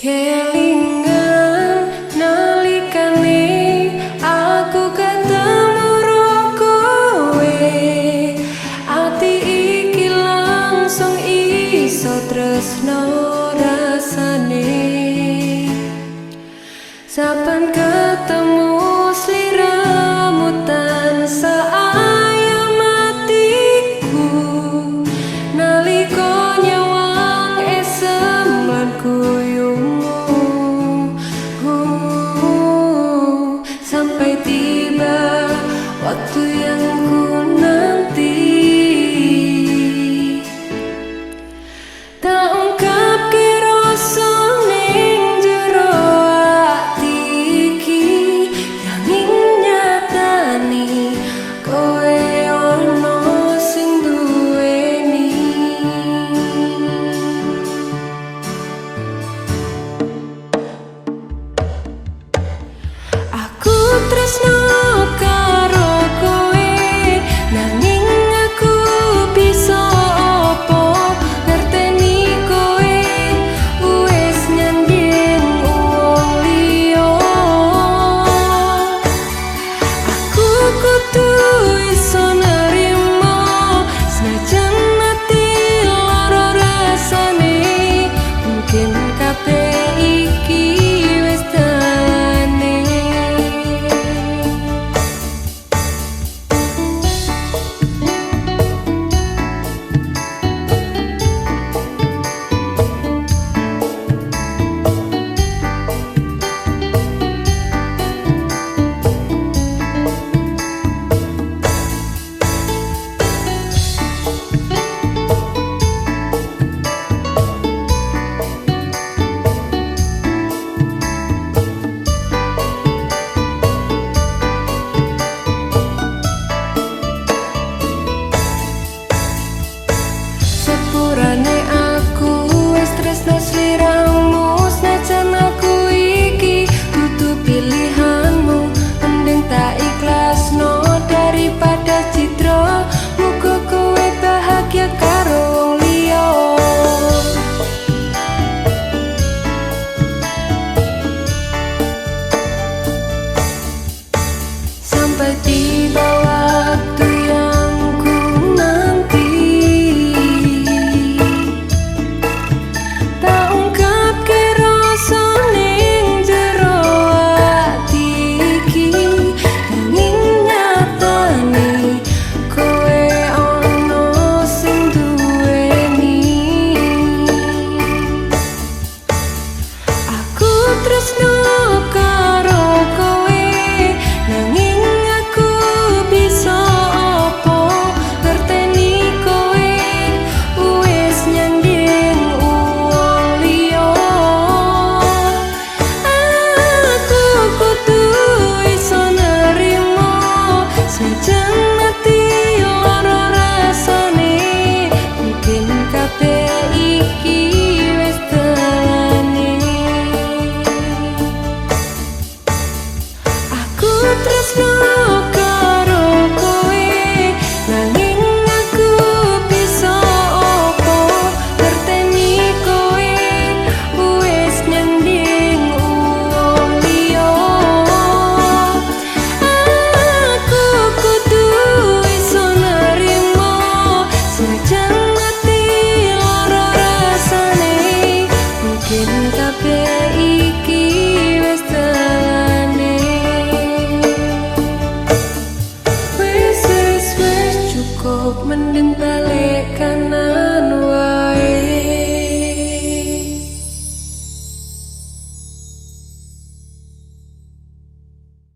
Kelingan nalikane aku ketemu ro kowe, ati iki langsung iso tresno rasane. Saben ketemu sliramu tansah ayem atiku, nalika nyawang esem lan kuyumu. Sampai tiba waktu yang ku nanti, tak ungkapke rasa ning jero ati iki, nanging nyatane kowe ono sing duweni. Aku tresno karo kowe, nanging aku bisa opo ngerteni kowe wis nyanding wong liya. Aku kudu iso nerimo senajan ati lara rasane, mungkin kabeh iki wis dalane. Sepurane aku wis tresno sliramu, senajan aku iki dudu pilihanmu, mending tak ikhlasno daripada cidra. Muga kowe bahagia karo wong liya. Sampai tiba waktu yang ku nanti, tak ungkapke rasa ning jero ati iki, nanging nyatane kowe ono sing duweni. Aku tresno karo kowe, nanging aku bisa opo ngerteni kowe wis nyanding wong liya. Aku kudu iso nerimo senajan ati lara rasane, mungkin kabeh iki wis dalane. Aku tresno karo kowe, nanging aku bisa opo ngerteni kowe wis nyanding wong liya. Aku kudu iso nerimo senajan ati lara rasane, mungkin kabeh iki wis dalane. Wis wis wis cukup mending balik.